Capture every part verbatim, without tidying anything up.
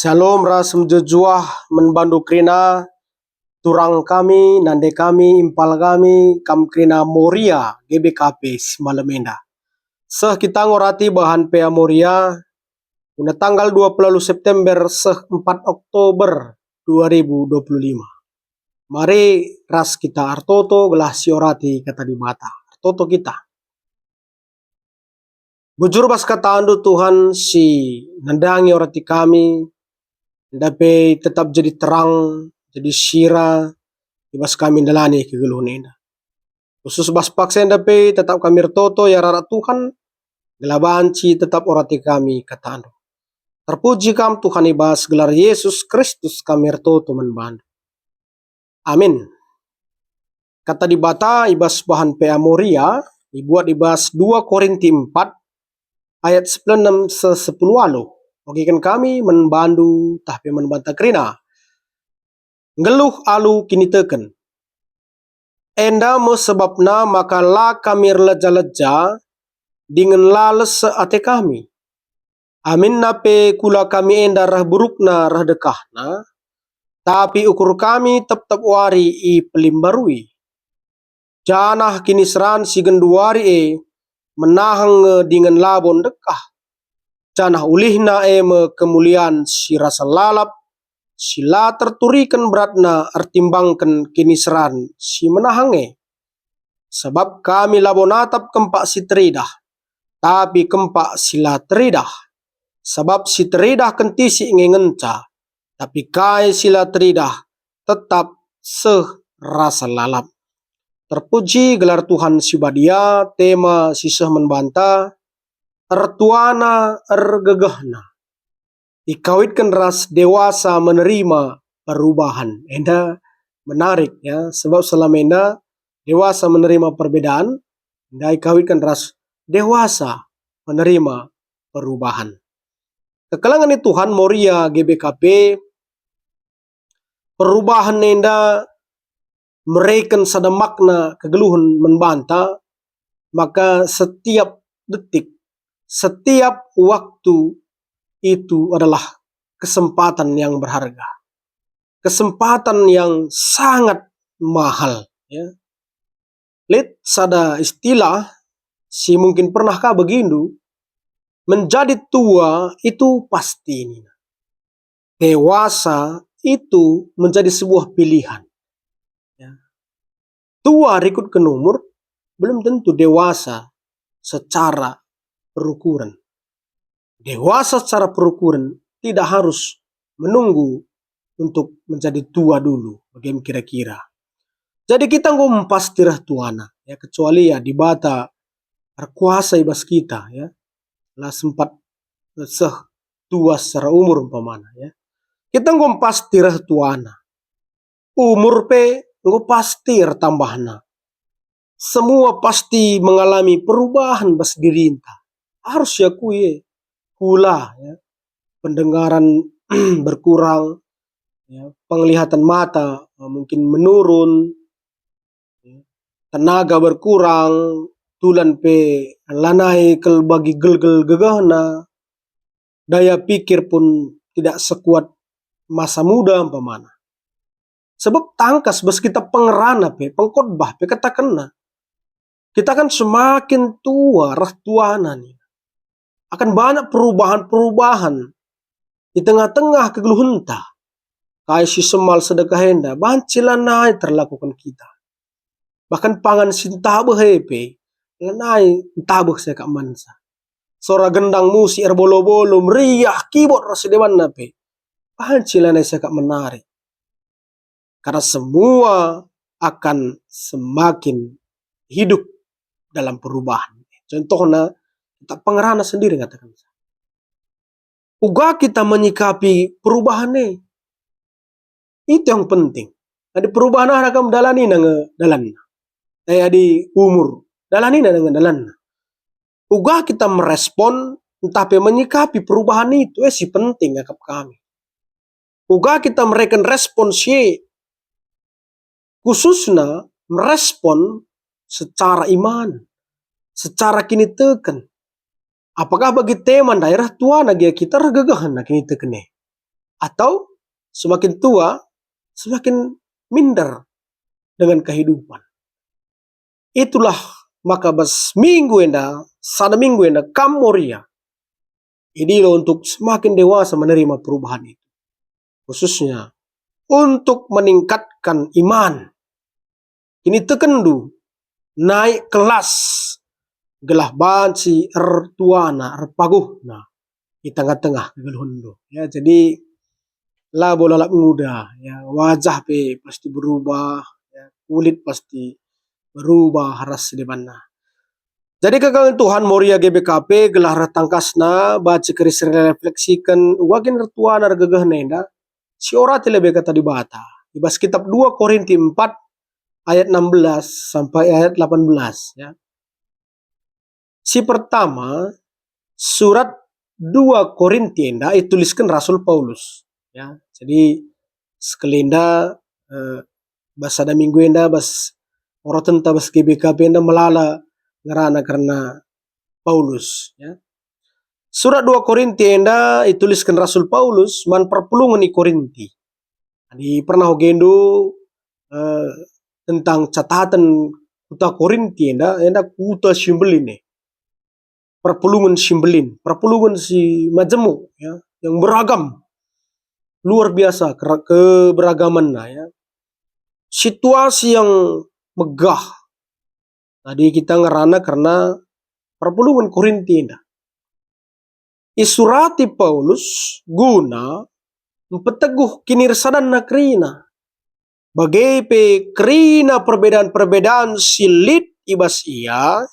Shalom ras mejuah-juah man bandu kerina, turang kami, nande kami, impal kami, kam kerina Moria G B K P si malem enda. Seh kita ngorati bahan P A Moria, guna tanggal dua puluh September seh empat Oktober dua ribu dua puluh lima. Mari ras kita ertoto gelah siorati Kata Dibata. Ertoto kita. Bujur bas katandu, Tuhan, si nandangi orati kami, enda pe tetap jadi terang, jadi sira i bas kami ndalani kegeluhen enda. Khusus bas paksa enda pe tetap kami ertoto i arah Tuhan, gelah banci tetap orati kami katandu. Terpuji Kam, Tuhan, i bas gelar Yesus Kristus kami ertoto man bandu. Amin. Kata Dibata i bas bahan P A Moria, ibuat i bas dua Korinti empat ayat sepuluh enam seh sepuluh waluh. Ogiken kami man bandu tah pe man banta kerina. Nggeluh alu kiniteken. Enda me sebabna maka la kami erleja-leja dingen la lese ate kami. Aminna pe kula kami enda reh burukna reh dekahna, tapi ukur kami tep-tep wari ipelimbarui. Janah kiniseran si genduari e menahang nge dingen labo ndekah, janah ulihna e me kemulian si rasa lalap, si la terturiken beratna ertimbangken kiniseran si menahang e. Sabap kami labo natap kempak si teridah, tapi kempak si la teridah. Sabap si teridah kentisik nge ngenca, tapi kai si la teridah tetap seh rasa lalap. Terpuji gelar Tuhan si Badia, tema si seh man banta, ertuana ergegehna. Ikawitken ras dewasa menerima perubahan. Enda menarik, ya, sebab selama enda dewasa menerima perbedaan, enda ikawitken ras dewasa menerima perubahan. Kekelengen ni Tuhan, Moria G B K P, perubahan enda mereken sada makna kegeluhen man banta, maka setiap detik, setiap waktu itu adalah kesempatan yang berharga, kesempatan yang sangat mahal, ya. Lit sada istilah si mungkin pernah ka begindu, menjadi tua itu pasti, nina. Dewasa itu menjadi sebuah pilihan. Ya. Tua rikutken umur belum tentu dewasa secara perukuran. Dewasa secara perukuran tidak harus menunggu untuk menjadi tua dulu, bage kira-kira. Jadi kita enggo pasti reh tuana, ya, kecuali, ya, Dibata erkuasa i bas kita, ya. La sempat seh tua secara umur umpamana, ya. Kita enggo pasti reh tuana. Umur pe enggo pasti ertambahna. Semua pasti mengalami perubahan bas dirinta. Arus iakui e. Kula, ya, pendengaran berkurang, ya, penglihatan mata, eh, mungkin menurun, ya, tenaga berkurang, tulan pe lanai kal bagi gelgel gegehna, daya pikir pun tidak sekuat masa muda umpamana. Sebab tangkas bas kita pengerana pe, pengkhotbah pe katakenna, kita kan semakin tua reh tuana nih. Akan banyak perubahan-perubahan di tengah-tengah kegeluhenta. Kai si semal sedekah enda banci lanai terlakuken kita. Bahkan pangan si ntabeh e pe lanai ntabeh seakap mansa. Sora gendang musik erbolo-bolo, meriah, keyboard ras debanna pe banci lanai seakap menarik. Karena semua akan semakin hidup dalam perubahan. Contohna, kita pengerana sendiri ngataken. Uga kita menyikapi perubahan e. Itu yang penting. Adi perubahan ah ragam dalanina nge dalanna. Eh, adi umur, dalanina nge dalanna. Uga kita merespon, ntah pe menyikapi perubahan itu, eh, si penting akap kami. Uga kita mereken respon si e. Khususna merespon secara iman, secara kiniteken. Apakah bagi tema ndai reh tuana gia kita reh gegehna kiniteken e? atau semakin tua, semakin minder dengan kehidupan. Itulah maka bas minggu enda, sada minggu enda, kam Moria, idilo untuk semakin dewasa menerima perubahan itu. Khususnya untuk meningkatkan iman. Kinitekenndu naik kelas, gelah banci ertuana, erpaguhna i tengah-tengah kegeluhenndu. Ya, jadi labo lalap nguda, ya, wajah pe pasti berubah, ya, kulit pasti berubah ras si debanna. Jadi kekelengen Tuhan, Moria G B K P gelah reh tangkasna, banci kerina si refleksiken uga kin ertuana ergegehna enda, si orati lebe Kata Dibata. I bas kitab dua Korinti empat ayat enam belas sampai ayat delapan belas, ya. Si pertama, surat dua Korinti enda itulisken Rasul Paulus, ya. Jadi, sekelenda, eh, bas sada minggu enda, bas orotenta bas G B K P enda melala ngerana kerna Paulus, ya. Surat dua Korinti enda itulisken Rasul Paulus man perpulungen i Korinti. Adi pernah ogendu, eh, tentang cataten kuta Korinti enda, enda kuta si mbelin e. Perpulungen si mbelin, perpulungen si majemuk, ya, yang beragam, luar biasa kera-, keberagamanna, ya. Situasi yang megah. Tadi kita ngerana kerna perpulungen Korinti enda. Isurati Paulus guna mpeteguh kinirsadanna kerina. Bage pe kerina perbedaan-perbedaan si lit i bas ia,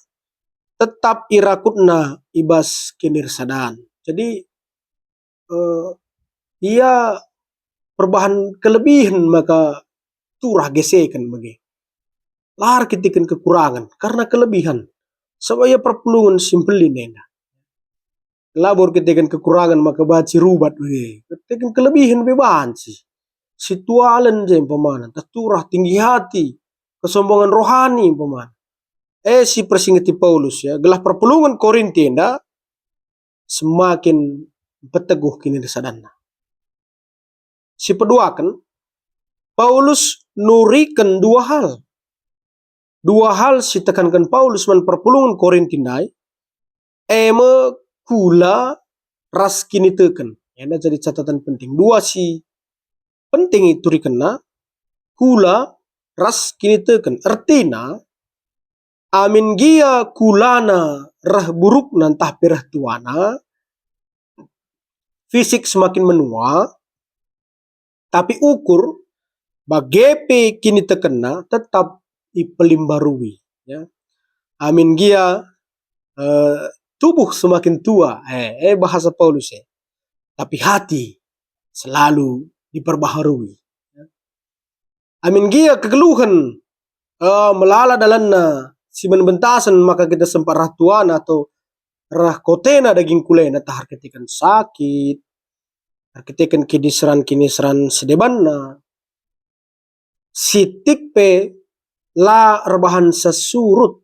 tetap irakutna i bas kinirsadan. Jadi, eh, ia perbahan kelebihen maka turah geseken bage. La erkiteken kekurangen, karena kelebihen. Sabap ia perpulungen si mbelin enda. Labo erkiteken kekurangen maka banci rubat bage. Erkiteken kelebihen pe banci. Si tualen je umpamana, ntah turah, tinggi hati, kesombongan rohani umpamana. Eh, si persingeti Paulus, ya, gelah perpulungen Korinti enda semakin mpeteguh kinirsadanna. Si peduaken, Paulus nuriken dua hal. Dua hal si tekanken Paulus man perpulungen Korinti ndai, e me kula ras kiniteken. Enda jadi catatan penting. Dua si penting iturikenna, kula ras kiniteken. Ertina, amin gia kulana reh burukna ntah pe reh tuana, fisik semakin menua, tapi ukur bage pe kinitekenna tetap ipelimbarui, ya. Amin gia, eh, tubuh semakin tua, eh, eh, bahasa Paulus, eh, tapi hati selalu diperbaharui, ya. Amin gia kegeluhen, eh, melala dalanna si bentasen maka kita sempat reh tuana atau reh kotena daging kulena, ntah erkiteken sakit, erkiteken kiniseran-kiniseran si debanna. Sitik pe la erbahan sesurut,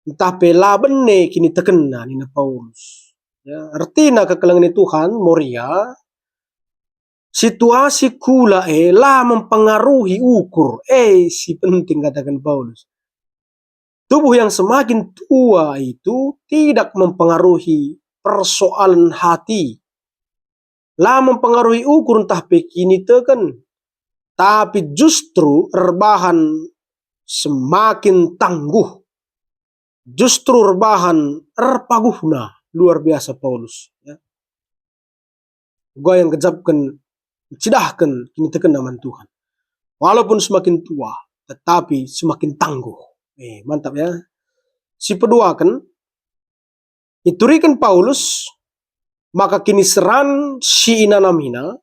ntah pe la bene kinitekenna, nina Paulus. Ya, ertina kekelengen Tuhan, Moria, situasi kula e la mempengaruhi ukur, eh, si penting kataken Paulus. Tubuh yang semakin tua itu tidak mempengaruhi persoalan hati. La mempengaruhi ukur ntah pe kiniteken, tapi justru erbahan semakin tangguh, justru erbahan erpaguhna luar biasa Paulus, ya. Uga yang gejapken, cidahken kinitekenna man Tuhan. Walaupun semakin tua, tetapi semakin tangguh. Eh, mantap ya. Si peduaken, ituriken Paulus maka kiniseran si inanamina,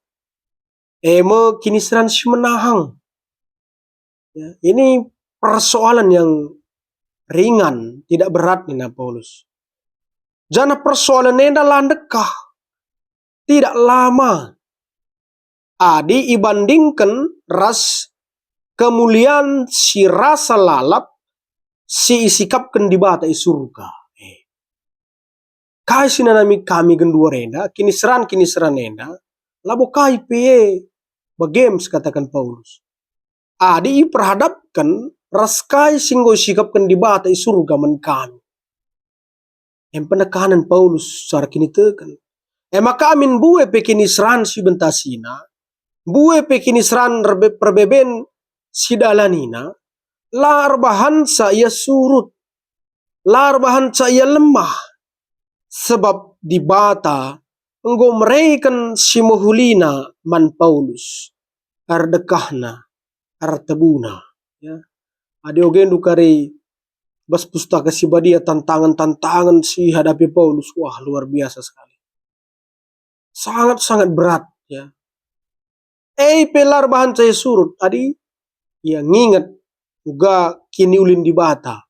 e me kiniseran si menahang. Ya, ini persoalan yang ringan, tidak berat, nina Paulus. Janah persoalan enda la ndekah, tidak lama, adi ibandingken ras kemulian si rasa lalap si isikapken Dibata i Surga. Eh. Kai si nanami kami genduari enda, kiniseran-kiniseran enda, labo kai pe e. Bage me sikataken Paulus. Adi iperhadapken ras kai si enggo isikapken Dibata i Surga man kami. Em penekanen Paulus secara kiniteken. E maka amin mbue pe kiniseran si bentasina, mbue pe kiniseran erbe-, perbeben si dalanina, la erbahanca ia surut, la erbahanca ia lemah, sebab Dibata enggo mereken si mehulina man Paulus, erdekahna, ertebuna. Ya. Adi ogendu kari bas Pustaka Si Badia tantangan-tantangan si ihadapi Paulus, wah, luar biasa sekali. Sangat-sangat berat, ya. E pe la erbahanca ia surut, adi ia nginget uga kiniulin Dibata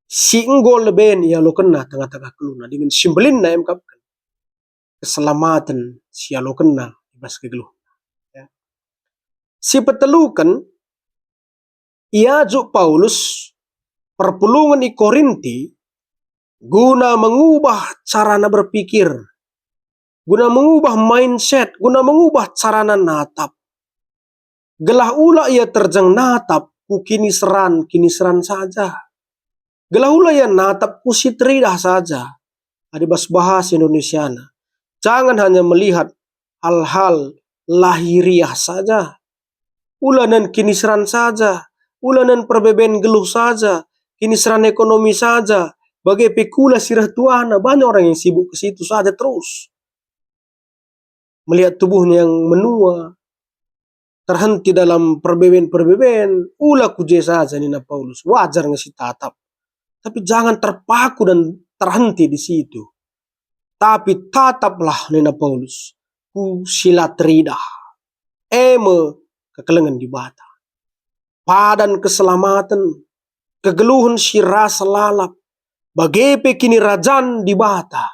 si enggo leben ialokenna tengah-tengah geluhna dingen si mbelinna iakapken keselamaten si ialokenna i bas kegeluhna. Ya. Si peteluken, iajuk Paulus perpulungen i Korinti guna mengubah carana berpikir, guna mengubah mindset, guna mengubah carana natap. Gelah ula ia terjeng natap ku kiniseran-kiniseran saja. Gelah ula ia natap ku si teridah saja. Adi bas bahasa Indonesiana, jangan hanya melihat hal-hal lahiriah saja. Ula nen kiniseran saja, ula nen perbeben geluh saja, kiniseran ekonomi saja, bage pe kula si reh tuana, banyak orang yang sibuk ke situ saja terus. Melihat tubuhnya yang menua, terhenti dalam perbeben-perbeben, ula ku je saja nina Paulus, wajar nge sitatap. Tapi jangan terpaku dan terhenti di situ. Tapi tataplah nina Paulus, ku si la teridah. E me kekelengen Dibata. Padan keselamaten, kegeluhen si rasa lalap, bage pe kinirajan Dibata,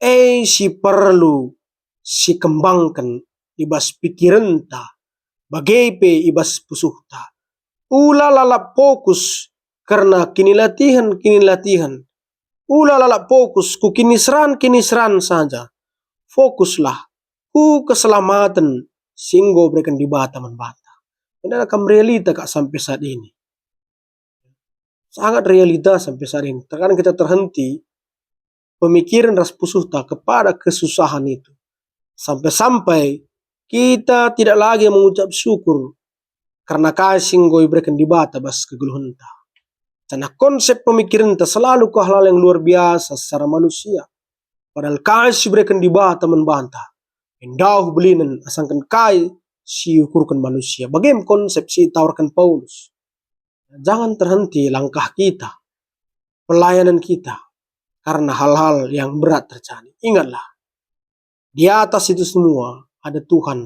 e si perlu sikembangken i bas pikirenta, bage pe i bas pusuhta. Ula lalap fokus kerna kinilatihen-kinilatihen. Ula lalap fokus ku kiniseran-kiniseran saja. Fokuslah ku keselamaten si enggo ibereken Dibata man banta. Enda kam realita kak sampai saat ini. Sangat realita sampai saat ini. Terkadang kita terhenti pemikiran ras pusuhta kepada kesusahan itu. Sampai-sampai kita tidak lagi mengucap syukur karena kai si enggo ibereken Dibata bas kegeluhenta. Karena konsep pemikirenta selalu ke hal-hal yang luar biasa secara manusia. Padahal kai si ibereken Dibata man banta, ndauh belinen asangken kai si iukurken manusia. Bage me konsep si itawarken Paulus. Jangan terhenti langkah kita, pelayanan kita, karena hal-hal yang berat terjadi. Ingatlah, di atas itu semua ada Tuhan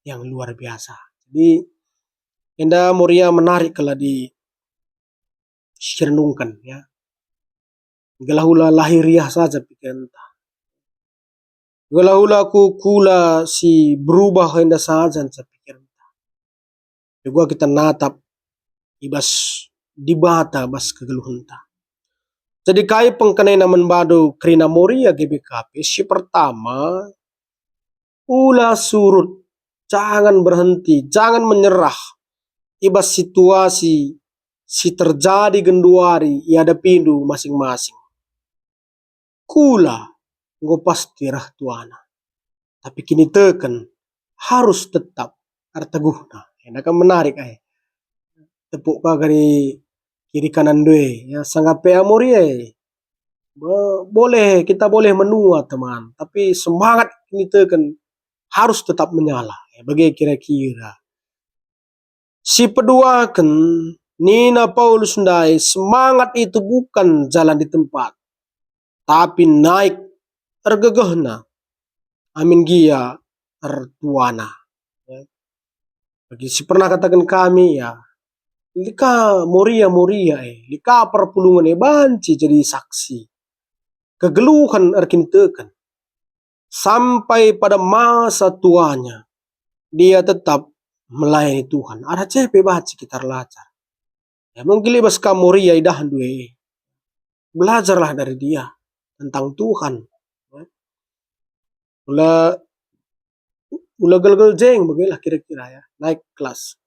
yang luar biasa. Jadi, enda Moria menarik kala di sirenungken, ya. Gelah ula lahiriah saja pikirenta. Gelah ula ku kula si berubah enda saja nca pikirenta. Juga kita natap i bas Dibata bas kegeluhenta. Jadi kai pengkenena man bandu kerina Moria G B K P? Si pertama, ula surut, jangan berhenti, jangan menyerah i bas situasi si terjadi genduari iadapindu masing-masing. Kula enggo pasti reh tuana, tapi kiniteken harus tetap erteguhna. Enda kan menarik ai. Tepuk ka kari kiri kanan due, ya, sangap pe Moria e. Bo-, boleh, kita boleh menua, teman, tapi semangat kiniteken harus tetap menyala. Ya, bage kira-kira. Si peduaken, nina Paulus ndai, semangat itu bukan jalan di tempat, tapi naik ergegehna, amin gia ertuana. Ya. Bagi si pernah kataken kami, ya, lit ka Moria-Moria e, lit ka perpulungen e banci jadi saksi kegeluhen erkiniteken. Sampai pada masa tuanya, dia tetap melayani Tuhan. Arah je pe banci kita erlajar. Ya, mungkin lit bas kam Moria idahndu e. Belajarlah dari dia tentang Tuhan. Ya. Mula Ula gelgel jeng begelah kira-kira ya, naik kelas.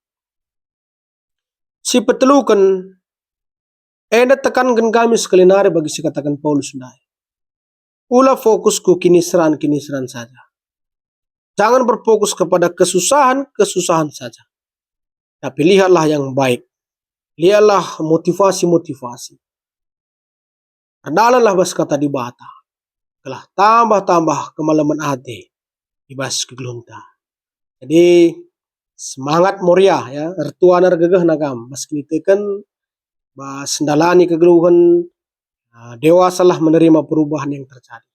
Si peteluken, enda tekanken kami sekali nari bagi si kataken Paulus ndai. Ula fokus ku kiniseran-kiniseran saja. Jangan berfokus kepada kesusahan-kesusahan saja. Tapi lihatlah yang baik. Lihatlah motivasi-motivasi. Erdalanlah bas kata Dibata, gelah tambah-tambah kemalemen ate i bas kegeluhenta. Jadi, semangat Moria, ya, ertuana ergegehna kam, bas kiniteken, bas ndalani kegeluhen, ah, dewasalah menerima perubahan yang terjadi.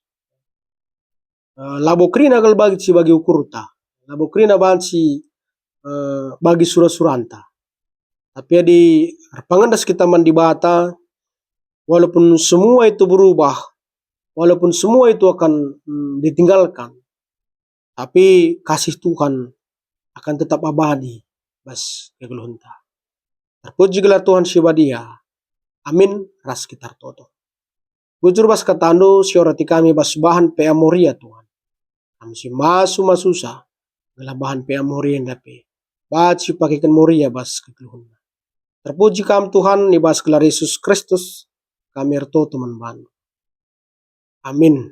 Eh, labo kerina kal bagi si bagi ukurta, labo kerina banci, eh, bagi sura-suranta. Tapi adi erpengendas kita man Dibata, walaupun semua itu berubah, walaupun semua itu akan, mm, ditinggalkan, tapi kasih Tuhan akan tetap abadi bas kegeluhenta. Terpuji gelar Tuhan si Badia. Amin. Ras kita ertoto. Bujur bas kataNdu si orati kami bas bahan P A Moria, Tuhan. Kam si masu-masusa, gelah bahan P A Moria enda pe banci pakeken Moria bas kegeluhenna. Terpuji Kam, Tuhan, i bas gelar Yesus Kristus, kami ertoto man bandu. Amin.